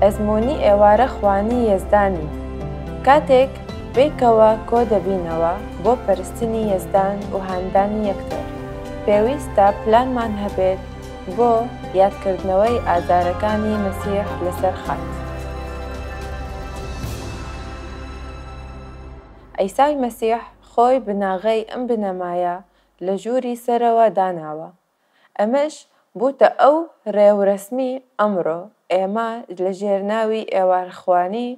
ئەزموونی ئێوارە خوانی یەزدانی، کاتێک پێکەوە کۆ دەبینەوە بۆ پەرستنی یەزدان و هاندانی یەکتر، پێویستە پلانمان هەبێت بۆ یادکردنەوەی ئازارەکانی مەسیح لەسەر خاچ. عیسای مەسیح خۆی بناغەی ئەم بنەمایە لە ژووری سەرەوە داناوە. ئەمەش بووتە ئەو ڕێورەسمی ئەمڕۆ ئێمە لە ژێر ناوی ئێوارەخوانی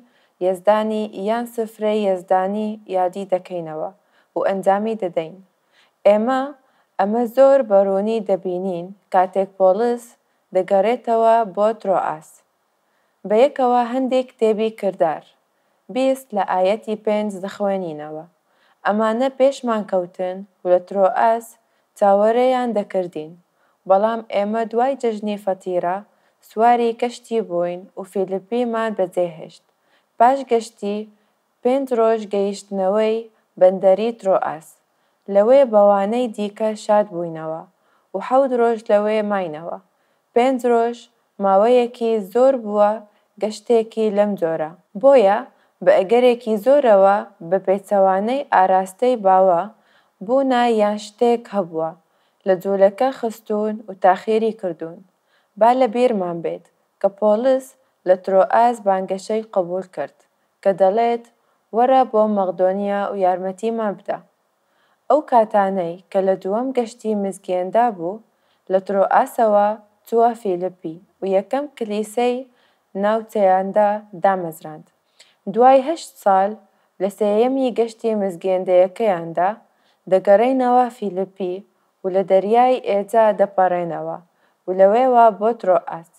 یەزدانی یان سفرەی یەزدانی یادی دەکەینەوە و ئەنجامی دەدەین. ئێمە ئەمە زۆر بە ڕوونی دەبینین کاتێک پۆڵس دەگەڕێتەوە بۆ ترۆئاس. بەیەکەوە هەندێک کتێبی کردار، 20 لە ئایەتی 5 دەخوێنینەوە. ئەمانە پێشمان کەوتن و لە ترۆئاس چاوەرێیان دەکردین، بەڵام ئێمە دوای جەژنی فەتیرە سواری کەشتی بووین و فیلیپیمان بەجێهێشت. پاش گەشتی 5 ڕۆژ گەیشتنەوەی بەندەری ترۆئاس. لەوێ بەوانەی دیکە شاد بووینەوە و 7 ڕۆژ لەوێ ماینەوە. 5 ڕۆژ ماوەیەکی زۆر بووە گەشتێکی لەم جۆرە. بۆیە بە ئەگەرێکی زۆرەوە بە پێچەوانەی ئاراستەی باوە بوونە یان شتێک هەبووە لە جوولەکە خستوون و تاخیری کردوون. با لە بیرمان بێت کە پۆڵس لە ترۆئاس بانگەشەی قبوڵ کرد کە دەڵێت وەرە بۆ مەقدۆنیا و یارمەتیمان بدە. ئەو کاتانەی کە لە دووەم گەشتی مزگێندا بوو، لە ترۆئاسەوە چووە فیلیپی و یەکەم کلیسەی ناوچەیاندا دامەزراند. دوای 8 ساڵ لە سێیەمی گەشتی مزگێندەیەکەیاندا دەگەڕێنەوە فیلیپی و لە دەریای ئێجە دەپەڕێنەوە و لەوێوە بۆ ترۆئاس.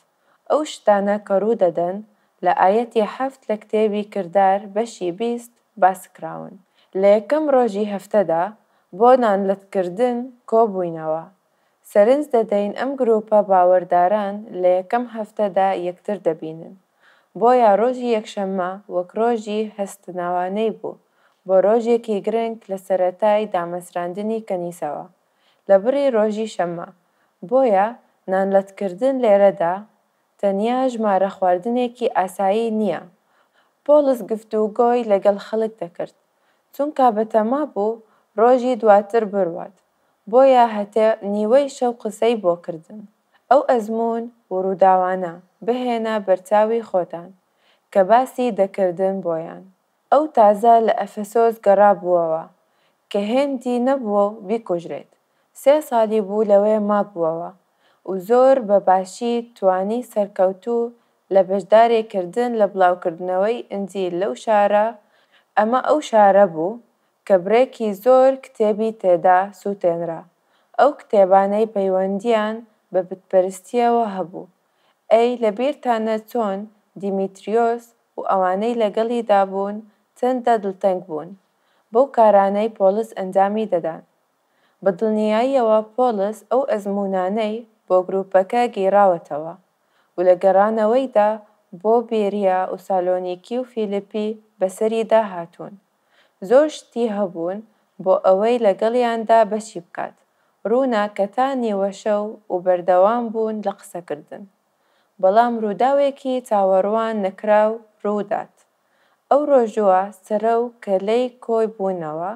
ئەو شتانە کە ڕوو دەدەن لە ئایەتی 7 لە کتێبی کردار بەشی 20 باسکراون. لە یەکەم ڕۆژی هەفتەدا بۆ نانلەتکردن کۆبووینەوە. سەرنج دەدەین ئەم گروپە باوەڕداران لە یەکەم هەفتەدا یەکتر دەبینن. بۆیە ڕۆژی یەکشەممە وەک ڕۆژی هەستنەوانەی بوو بۆ ڕۆژێکی گرنگ لە سەرەتای دامەزراندنی کەنیسەوە لە بڕی ڕۆژی شەممە. بۆیە نانلەتکردن لێرەدا تەنیا ژمارە خواردنێکی ئاسایی نییە. پۆڵس گفتوگۆی لەگەڵ خەڵک دەکرد، چونکە بەتەما بوو ڕۆژی دواتر بڕوات، بۆیە هەتێ نیوەی شەو قسەی بۆ کردن. ئەو ئەزموون و ڕووداوانە بهێنە بەرچاوی خۆتان کە باسی دەکردن بۆیان. ئەو تازە لە ئەفەسۆس گەڕابووەوە کە هێندی نەبوو بیکوژرێت. 3 ساڵی بوو لەوێ مابووەوە و زۆر بە باشی توانی سەرکەوتوو لە بەشداریکردن لە بڵاوکردنەوەی ئینجیل لەو شارە. ئەمە ئەو شارە بوو کە برێکی زۆر کتێبی تێدا سووتێنرا، ئەو کتێبانەی پەیوەندیان بە بتپەرستیەوە هەبوو. ئەی لەبیرتانە چۆن دیمیتریۆس و ئەوانەی لەگەڵیدا بوون چەندە دڵتەنگ بوون بەو کارانەی پۆڵس ئەنجامی دەدان؟ بە دڵنیاییەوە پۆڵس ئەو ئەزموونانەی بۆ گروپەکە گێڕاوەتەوە و لە گەڕانەوەیدا بۆ بێریا و سالۆنیکی و فیلیپی بەسەریدا هاتوون. زۆر شتی هەبوون بۆ ئەوەی لەگەڵیاندا بەشی بکات. ڕوونە کە تا نیوەشەو و بەردەوام بوون لە قسەکردن. بەڵام ڕووداوێکی چاوەڕوان نەکراو ڕوودات. ئەو ڕۆژووە سەرە و کە لێی کۆی بوونەوە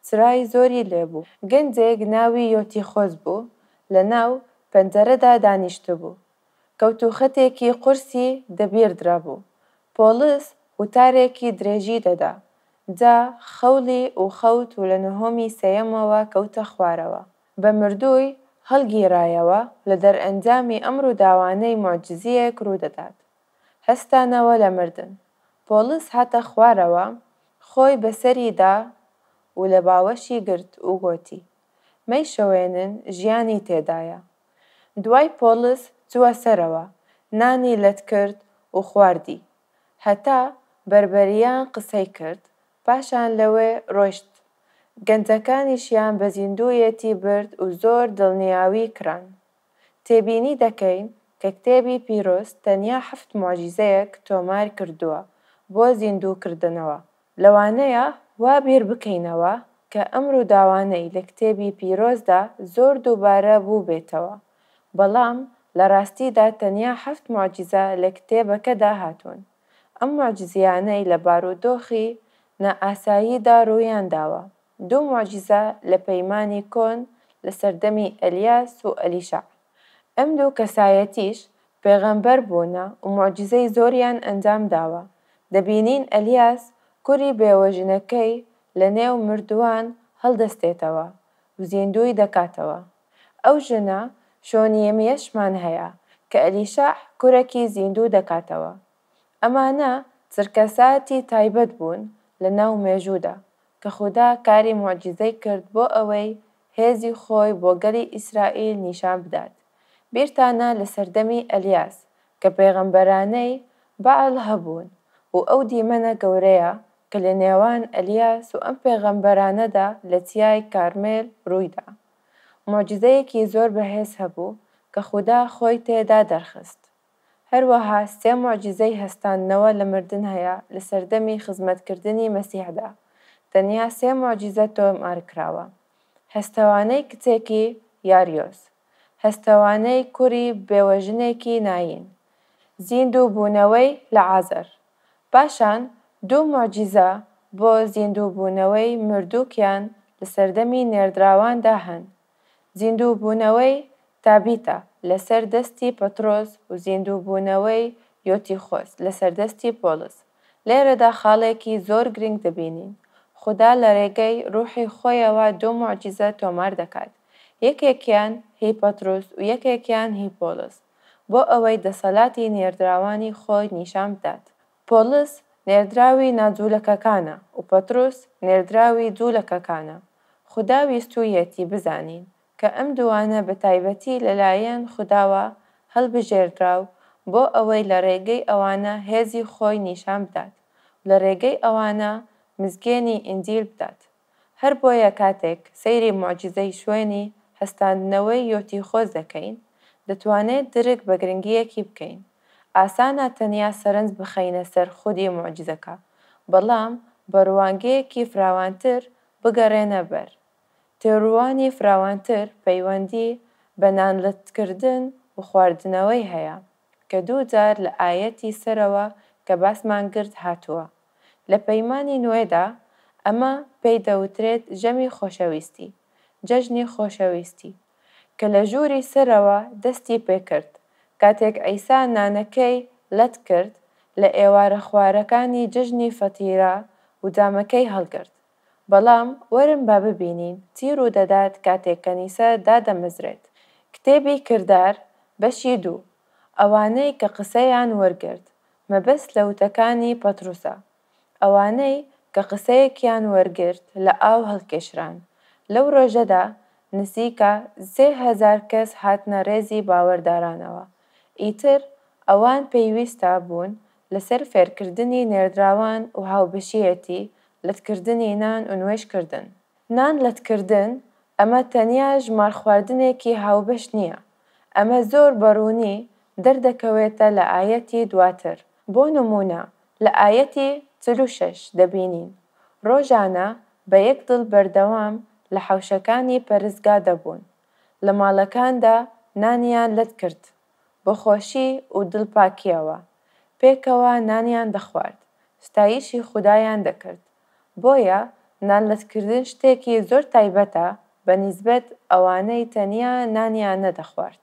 چرای زۆری لێبوو. گەنجێک ناوی یۆتیخۆس بوو لە ناو پەنجەرەدا دانیشتبوو. کەوتوخەتێکی قورسی دەبیردرابوو. پۆڵس وتارێکی درێژی دەدا. جا خەولی و خەوت و لە نهۆمی سێیەمەوە کەوتە خوارەوە. بە مردووی هەڵگیرایەوە لە دەرئەنجامی ئەم ڕووداوانەی موعجیزەیەک ڕوودەدات. هەستانەوە لە مردن. پۆڵس هاتە خوارەوە، خۆی بەسەریدا و لە باوەشی گرت و گوتی: مەیشەوێنن ژیانی تێدایە. دوای پۆڵس چووە سەرەوە، نانی لەت کرد و خواردی. هەتا بەربەریان قسەی کرد، پاشان لەوێ ڕۆیشت. گەنجەکانیشیان بە زیندوویەتی برد و زۆر دڵنیاوی کران. تێبینی دەکەین کە کتێبی پیرۆز تەنیا 7 موعجیزەیەک تۆمار کردووە بۆ زیندووکردنەوە. لەوانەیە وا بیر بکەینەوە کە ئەم ڕووداوانەی لە کتێبی پیرۆزدا زۆر دووبارە بوو بێتەوە، بەڵام لە ڕاستیدا تەنیا حەفت موعجیزە لە کتێبەکەدا هاتوون. ئەم موعجیزیانەی لە بارودۆخی نائاساییدا ڕوویان داوە. دوو موعجیزە لە پەیمانی کۆن لە سەردەمی ئەلیاس و ئەلیشەع. ئەم دوو کەسایەتیش پێغەمبەر بوونە و موعجیزەی زۆریان ئەنجام داوە. دەبینین ئەلیاس کوری بێوەژنەکەی لە نێو مردووان هەڵدەستێتەوە و زیندووی دەکاتەوە. ئەو ژنە شۆنیمیەشمان هەیە کە ئەلیشەع کورەکی زیندوو دەکاتەوە. ئەمانە چرکەساتی تایبەت بوون لە ناو مێژوودا کە خودا کاری موعجیزەی کرد بۆ ئەوەی هێزی خۆی بۆ گەلی ئیسرائیل نیشان بدات. بیرتانە لە سەردەمی ئەلیاس کە پێغەمبەرانەی بەعل هەبوون و ئەو دیمەنە گەورەیە کە لە نێوان ئەلیاس و ئەم پێغەمبەرانەدا لە چیای کارمێل ڕوویدا. موعجیزەیەکی زۆر بەهێز هەبوو کە خودا خۆی تێدا دەرخست. هەروەها سێ موعجیزەی هەستاندنەوە لە مردن هەیە لە سەردەمی خزمەتکردنی مەسیحدا. تەنیا سێ موعجیزە تۆمارکراوە، هەستەوانەی کچێکی یاریۆس، هەستەوانەی کوڕی بێوەژنێکی نایین، زیندووبوونەوەی لەعازر. پاشان دوو موعجیزە بۆ زیندووبوونەوەی مردووکیان لە سەردەمی نێردراواندا هەن، زیندووبوونەوەی تابیتا لەسەر دەستی پەترۆس و زیندووبوونەوەی یۆتیخۆس لەسەر دەستی پۆڵس. لێرەدا خاڵێکی زۆر گرنگ دەبینین، خودا لە ڕێگەی ڕوحی خۆیەوە دوو موعجیزە تۆمار دەکات، یەکێکیان هی پەترۆس و یەکێکیان هی پۆڵس، بۆ ئەوەی دەسەلاتی نێردراوانی خۆی نیشان بدات. پۆڵس نێردراوی ناجوولەکەکانە و پەترۆس نێردراوی جوولەکەکانە. خودا ویستوویەتی بزانین کە ئەم دووانە بە تایبەتی لەلایەن خوداوە هەڵبژێردراو بۆ ئەوەی لە ڕێگەی ئەوانە هێزی خۆی نیشان بدات و لە ڕێگەی ئەوانە مزگێنی ئینجیل بدات. هەر بۆیە کاتێک سەیری موعجیزەی شوێنی هەستاندنەوەی یۆتیخۆس دەکەین، دەتوانێت درک بە گرنگییەکی بکەین. ئاسانە تەنیا سەرنج بخەینە سەر خودی موعجیزەکە، بەڵام بە ڕوانگەیەکی فراوانتر بگەڕێنە بەر. تێڕوانی فراوانتر پەیوەندی بە نانلەتکردن و خواردنەوەی هەیە، کە دوو جار لە ئایەتی سەرەوە کە باسمان کرد هاتووە. لە پەیمانی نوێدا ئەمە پێی دەوترێت ژەمی خۆشەویستی، جەژنی خۆشەویستی، کە لە ژووری سەرەوە دەستی پێکرد، کاتێک عیسا نانەکەی لەت کرد لە ئێوارەخوارەکانی جەژنی فەتیرە و جامەکەی هەڵگرت. بەڵام وەرن با ببینین چی ڕوودەدات کاتێک کەنیسە دادەمەزرێت. کتێبی کردار بەشی دوو، ئەوانەی کە قسەیان وەرگرت، مەبەست لە وتەکانی پەتڕوسە، ئەوانەی کە قسەیەکیان وەرگرت لە ئاو هەڵکێشران. لەو ڕۆژەدا نزیکە 3000 کەس هاتنە ڕێزی باوەڕدارانەوە. ئیتر ئەوان پێویستە بوون لەسەر فێرکردنی نێردراوان و هاوبەشییەتی لەتکردنی نان و نوێژکردن. نان لەتکردن، ئەمە تەنیا ژمارخواردنێکی هاوبەش نییە، ئەمە زۆر بە ڕوونی دەردەکەوێتە لە ئایەتی دواتر، بۆ نموونە لە ئایەتی 46 دەبینین، ڕۆژانە بە یەک دڵ بەردەوام لە حەوشەکانی پەرستگا دەبوون، لە ماڵەکاندا نانیان لەت کرد، بە خۆشی و دڵپاکییەوە پێکەوە نانیان دەخوارد، ستایشی خودایان دەکرد. بۆیە نانلەتکردن شتێکی زۆر تایبەتە بە نیسبەت ئەوانەی تەنیا نانیان نەدەخوارد،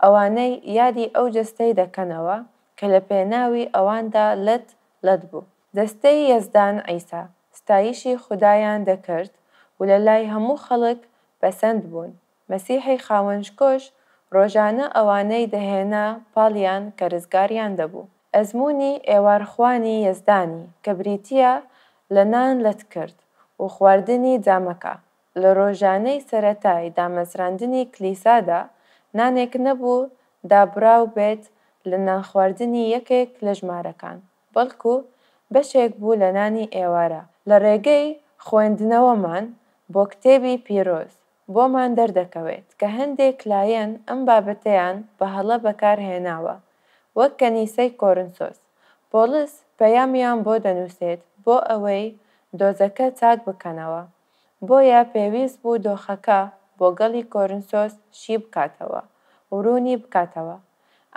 ئەوانەی یادی ئەو جەستەی دەکەنەوە کە لە پێناوی ئەواندا لەت لەت بوو. جەستەی یەزدان عیسا، ستایشی خودایان دەکرد و لە لای هەموو خەڵک پەسەند بوون. مەسیحی خاوەنشکۆش ڕۆژانە ئەوانەی دەهێنا پاڵیان کە ڕزگاریان دەبوو. ئەزموونی ئێوارخوانی یەزدانی کە بریتییە لە نان لەتکرد و خواردنی جامەکە، لە ڕۆژانەی سەرەتای دامەزراندنی کلیسادا نانێک نەبوو دابڕاو بێت لە نانخواردنی یەکێک لە ژمارەکان، بەڵکو بەشێک بوو لە نانی ئێوارە. لە ڕێگەی خوێندنەوەمان بۆ کتێبی پیرۆز بۆمان دەردەکەوێت کە هەندێک لایەن ئەم بابەتەیان بە هەڵە بەکار هێناوە، وەک کەنیسەی کۆرنسۆس. پۆڵس پەیامیان بۆ دەنووسێت بۆ ئەوەی دۆزەکە چاک بکەنەوە. بۆیە پێویست بوو دۆخەکە بۆ گەڵی کۆرنسۆس شی بکاتەوە و و ڕوونی بکاتەوە.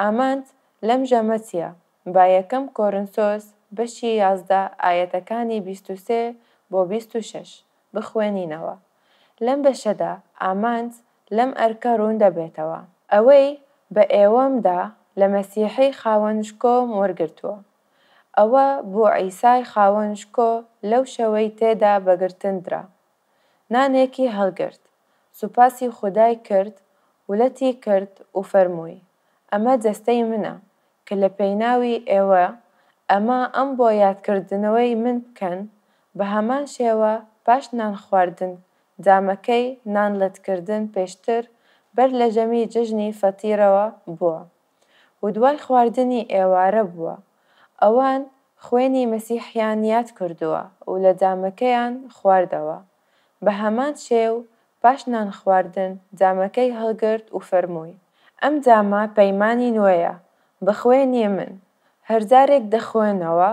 ئامانج لەم ژەمە چییە؟ با یەکەم کۆرنسۆس بەشی 11 ئایەتەکانی 23 بۆ 26 بخوێنینەوە. لەم بەشەدا ئامانج لەم ئەرکە ڕوون دەبێتەوە. ئەوەی بە ئێوەم دا لە مەسیحی خاوەن شکۆم وەرگرتووە. ئەوە بوو عیسای خاوەن شکۆ لەو شەوەی تێدا بە گرتن درا، نانێکی هەڵگرت، سوپاسی خودای کرد و لەتی کرد و فەرمووی، ئەمە جەستەی منە کە لە پێناوی ئێوە، ئەمە ئەم بۆ یادکردنەوەی من بکەن، بە هەمان شێوە پاش نانخواردن جامەکەی نان لەتکردن پێشتر بەر لە ژەمی جەژنی فەتیرەوە بووە و دوای خواردنی ئێوارە بووە، ئەوان خوێنی مەسیحیان یاد کردووە و لە جامەکەیان خواردەوە. بە هەمان شێو پاش نانخواردن جامەکەی هەڵگرت و فەرمووی. ئەم جامە پەیمانی نوێیە بە خوێنی من، هەر جارێک دەخۆنەوە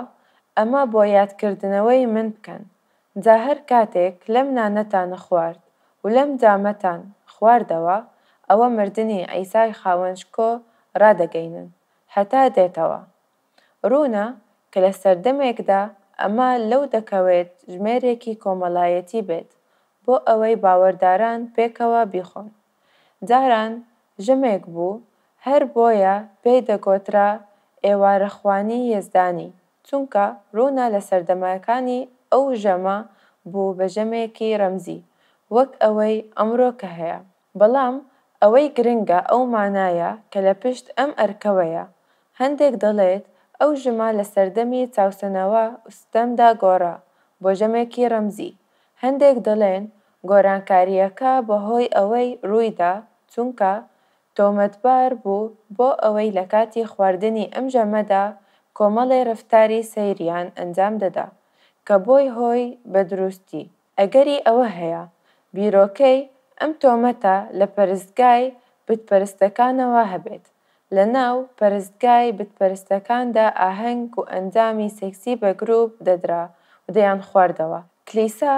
ئەمە بۆ یادکردنەوەی من بکەن. جا هەر کاتێک لەم نانەتان خوارد و لەم جامەتان خواردەوە، ئەوە مردنی عیسای خاوەن شکۆ ڕادەگەینن هەتا دێتەوە. ڕوونە کە لە سەردەمێکدا ئەمە لەو دەکەوێت ژمێرێکی کۆمەڵایەتی بێت بۆ ئەوەی باوەڕداران پێکەوە بیخۆن. جاران ژەمێک بوو، هەر بۆیە پێی دەگۆترا ئێوارەخوانی یەزدانی، چونکە ڕوونە لە سەردەمەکانی ئەو ژەمە بوو بە ژەمێکی ڕەمزی، وەک ئەوەی ئەمڕۆ کە هەیە. بەڵام ئەوەی گرنگە ئەو مانایە کە لە پشت ئەم ئەرکەوەیە. هەندێک دەڵێت ئەو ژەمە لە سەردەمی چاوسەنەوە و ستەمدا گۆڕا بۆ ژەمێکی ڕەمزی. هەندێک دەڵێن گۆڕانکارییەکە بەهۆی ئەوەی ڕوویدا چونکە تۆمەتبار بوو بۆ ئەوەی لە کاتی خواردنی ئەم ژەمەدا کۆمەڵێ ڕەفتاری سەیریان ئەنجام دەدا کە بۆی هۆی بە دروستی. ئەگەری ئەوە هەیە بیرۆکەی ئەم تۆمەتە لە پەرستگای بتپەرستەکانەوە هەبێت. لە ناو پەرستگای بتپەرستەکاندا ئاهەنگ و ئەنجامی سێکسی بە گروپ دەدرا و دەیانخواردەوە. کلیسا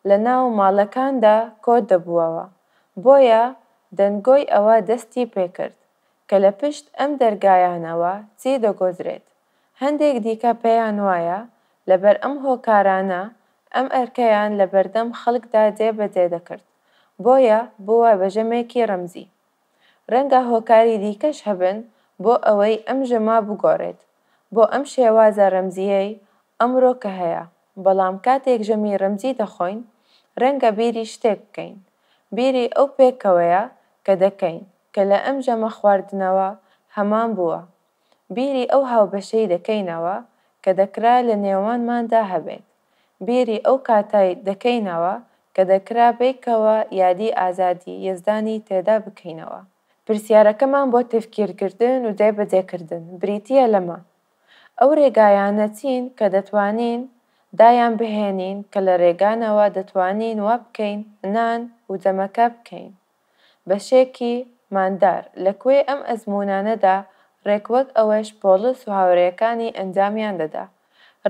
لە ناو ماڵەکاندا کۆ دەبووەوە. بۆیە دەنگۆی ئەوە دەستی پێکرد کە لە پشت ئەم دەرگایانەوە چی دەگۆزرێت. هەندێک دیکە پێیان وایە لەبەر ئەم هۆکارانە ئەم ئەرکەیان لە بەردەم خەڵکدا جێبەجێ دەکرد، بۆیە بووە بە ژەمێکی ڕەمزی. ڕەنگە هۆکاری دیکەش هەبن بۆ ئەوەی ئەم ژەمە بگۆڕێت بۆ ئەم شێوازە ڕەمزییەی ئەمڕۆ کە هەیە، بەڵام کاتێک ژەمی ڕەمزی دەخۆین، ڕەنگە بیری شتێک بکەین. بیری ئەو پێکەوەیە کە دەکەین کە لە ئەم ژەمە خواردنەوە هەمان بووە. بیری ئەو هاوبەشەی دەکەینەوە کە دەکرا لە نێوانماندا هەبێت. بیری ئەو کاتەی دەکەینەوە کە دەکرا بەیکەوە یادی ئازادی یەزدانی تێدا بکەینەوە. پرسیارەکەمان بۆ تەفکیرکردن و جێبەجێکردن بریتییە لەمە، ئەو رێگایانە چین کە دەتوانین دایان بهێنین کە لە رێگانەوە دەتوانین وا بکەین نان و جەمەکە بکەین بە شێکی ماندار لە کوێ ئەم ئەزموونانەدا رێک وەک ئەوەش پۆڵس و هاورێیەکانی ئەنجامیان دەدا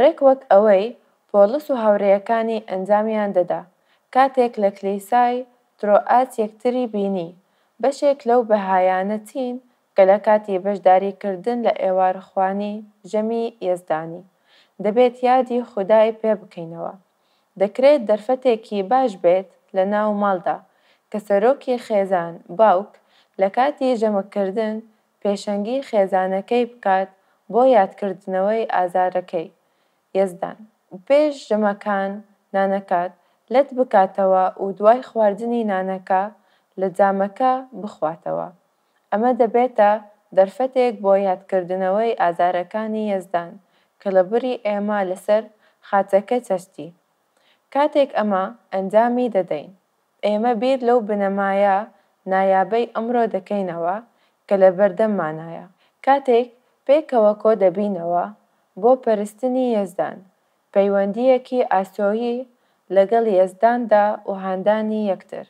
رێک وەک ئەوەی پۆڵس و هاورێیەکانی ئەنجامیان دەدا کاتێک لە کلیسای ترۆئاس یەکتری بینی بەشێک لەو بەهایانە چین کە لە کاتی بەشداریکردن لە ئێوارەخوانی ژەمی یەزدانی، دەبێت یادی خودای پێ بکەینەوە. دەکرێت دەرفەتێکی باش بێت لە ناو ماڵدا کە سەرۆکی خێزان، باوک، لە کاتی ژەمکردن پێشەنگی خێزانەکەی بکات بۆ یادکردنەوەی ئازارەکەی یەزدان و پێش ژەمەکان نانەکات لەت بکاتەوە و دوای خواردنی نانەکە لە جامەکە بخواتەوە. ئەمە دەبێتە دەرفەتێک بۆ یادکردنەوەی ئازارەکانی یەزدان کە لە بڕی ئێمە لەسەر خاچەکە چەشتی. کاتێک ئەمە ئەنجامی دەدەین، ئێمە بیر لەو بنەمایە نایابەی ئەمڕۆ دەکەینەوە کە لەبەردەممانایە. کاتێک پێکەوە کۆدەبینەوە بۆ پەرستنی یەزدان، پەیوەندییەکی ئاسۆیی لەگەڵ یەزداندا و هاندانی یەکتر،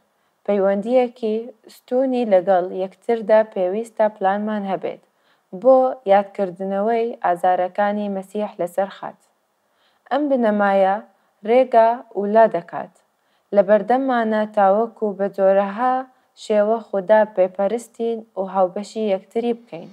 پەیوەندییەکی ستوونی لەگەڵ یەکتردا پێویستە پلانمان هەبێت بۆ یادکردنەوەی ئازارەکانی مەسیح لەسەر خاچ. ئەم بنەمایە رێگا و لا دەکات لەبەردەممانە تاوەکو بە جۆرەها شێوە خودا بپەرستین و هاوبەشی یەکتری بکەین.